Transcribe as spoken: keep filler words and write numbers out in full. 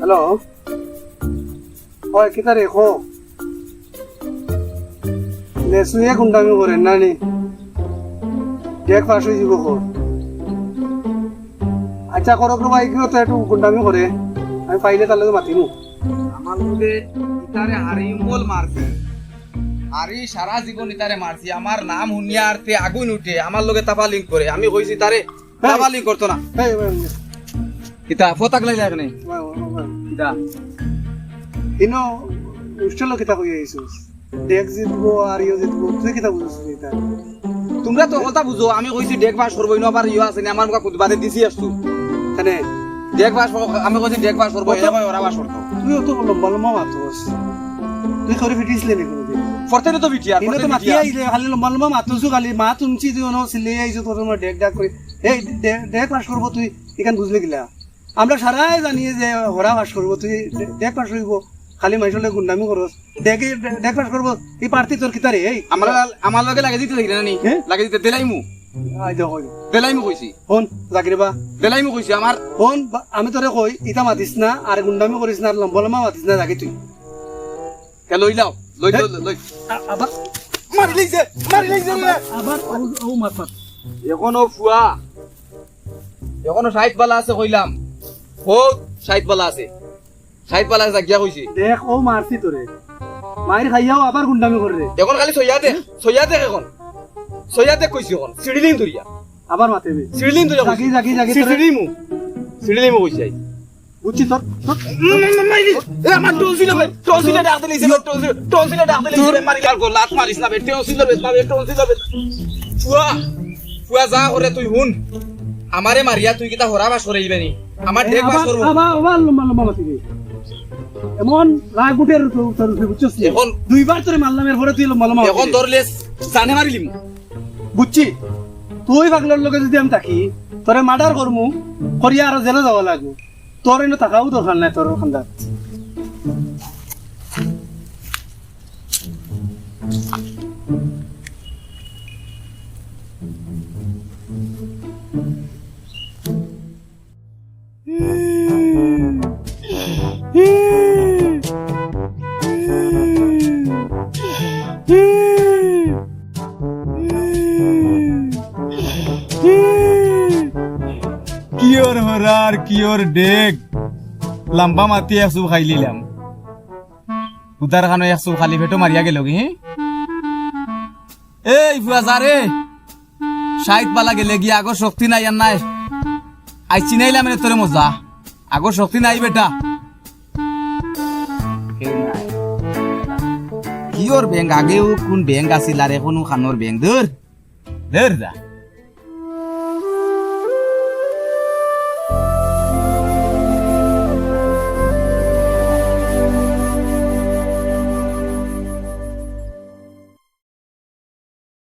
হ্যালো, অয় কিতা রে, কও। লেসুয়ে গুন্ডামি করে না নি? ডেক পাস অইযিবো কও। আচ্ছা, করউক রে বা, ইগুয়ে তো একটু গুন্ডামি করে। আমি পাইলে তার লগে মাতিমু। আমার লগে ইতারে হারি উম্বল মারছি। হারি সারা জীবন ইতারে মারছি। আমার নাম হুনিয়া আর তে আগুন উঠে, আমার লগে তাফালিং করে। আমি কইছি তারে, তাফালিং করতো না। এই, এই, এই। কিতা, ফতাক লাইলা এখানে? ওই, ওই, ওই। কিতা? ইনো হোস্টেলো কিতা কইয়া আইছস? ডেক জিতবো আর ইয়ো জিতবো, তুই কিতা বুঝছস ইতা? তুমরা তো কথা বুঝো, আমি কইছি ডেক পাস করবো, ইনো আবার ইয়ো আছে নি, আমার মুখা কুদবাদে দিছি আসতু। কেনে? ডেক পাস কর-, আমি কইছি ডেক পাস করবো, কত? এ কয় ওরা পাস করতো। তুই অত লম্বা লম্বা মাতস। তুই করে ফিটিস লেনি কোনোদিন? ফরতে তো ফিটি আর, ইনো ফরতে তো ফিটি মাতিয়া আর। আইলে খালি লম্বা লম্বা মাতস, খালি মাত হুনছি তুই অনো সিলে আইছো তোর সময় ডেক ডাক করে। এই ডে-, ডেক পাস করবো তুই, ইখান বুঝলে কিলা? আমরা সারাই জানি যে হরা পাস করবো, তুই ডে-, ডেক পাস অইবো, খালি মাইনষর লগে গুন্ডামি করস, ডেকে, ডে-, ডেক পাস করবো, ই প্রার্থী তোর কিতা রে, এই? আমার লা-, আমার লগে লাগে দিতে দেখলে না নি? হ্যাঁ? লাগে দিতে দিলাইমু। আই দেখো। দিলাইমু কইছি। হন, জাগিরে বা। দিলাইমু কইছি আমার। হন, বা-, আমি তোরে কই, ইতা মাতিস না, আর গুন্ডামি করিস না, আর লম্বা লম্বা মাতিস না, জাগি তুই। কে লই লাও, লই, হ্যাঁ? লই, লই, লই। আ-, আবার? মারি লইছে, মারি লইছে রে। আবার ও, ও মাত মাত। এখনো ফুয়া, এখনো ষাইট বালা আছে কইলাম। ও ষাইট বালা আছে। ষাইট বালা আছে, গিয়া কইছি। দেখ, ও মারছি তোরে। মাইর খাইয়াও আবার গুন্ডামি করে রে। এখন খালি সইয়া দেখ, সইয়া দেখ এখন। সইয়া দেখ কইছি এখন। সিঁড়িলিন ধরিয়া। আবার মাতে বে। সিঁড়িলিন ধরিয়া জাগি, কইছি। জাগি, জাগি, তোরে। সিঁড়িলিমু। সিঁড়িলিমু কইছি আই। বুঝছি তোর, তোর। এ, আমার টনসিলে, টনসিলে ডাক দিলে, টনসিলে, টনসিলে ডাক দিলে, মারি গাল কর, লাত মারিস না বে, টনসিলে বে, না বে, টনসিলে বে। ফুয়া, ফুয়া যা করে তুই হুন। আমারে মারিয়া তুই কিতা হরা বাস করে ইবে নি? আমার এ, ডেক বাস আবার, করবো। আবার, আবার লম্বা লম্বা মাতি দে। এমন রাগ উঠে রে তোর, তোর উপরে, বুঝছস নি? এখন দুইবার তোরে মারলাম, এরপরে তুই লম্বা লম্বা মাতি এখন দে। ধরলে জানে মারিলিম। বুঝছি, তুই পাগলর লগে যদি আমি থাকি, তোরে মার্ডার করমু, করিয়া আরো জেলে যাওয়া লাগবো। তোর এনে থাকাও দরকার নাই, তোর খান্দাত। কিওর হরার, কিওর ডেক। লাম্বা মাতি এক চুপ খাইলিলাম। উদার খানো এক চুপ খালি পেটো মারিয়া গেল কি, হি? এই ফুয়া যা রে। ষাইট বালা গেলে গিয়া আগর শক্তি নাই আর নাই। আইছি নাইলাম রে তোরে মজা। আগর শক্তি নাই বেটা। কেউ নাই। Cure bank? আগেও কোন ব্যাংক আছিল আর এখনো খানোর ব্যাংক? ধর। ধর যা।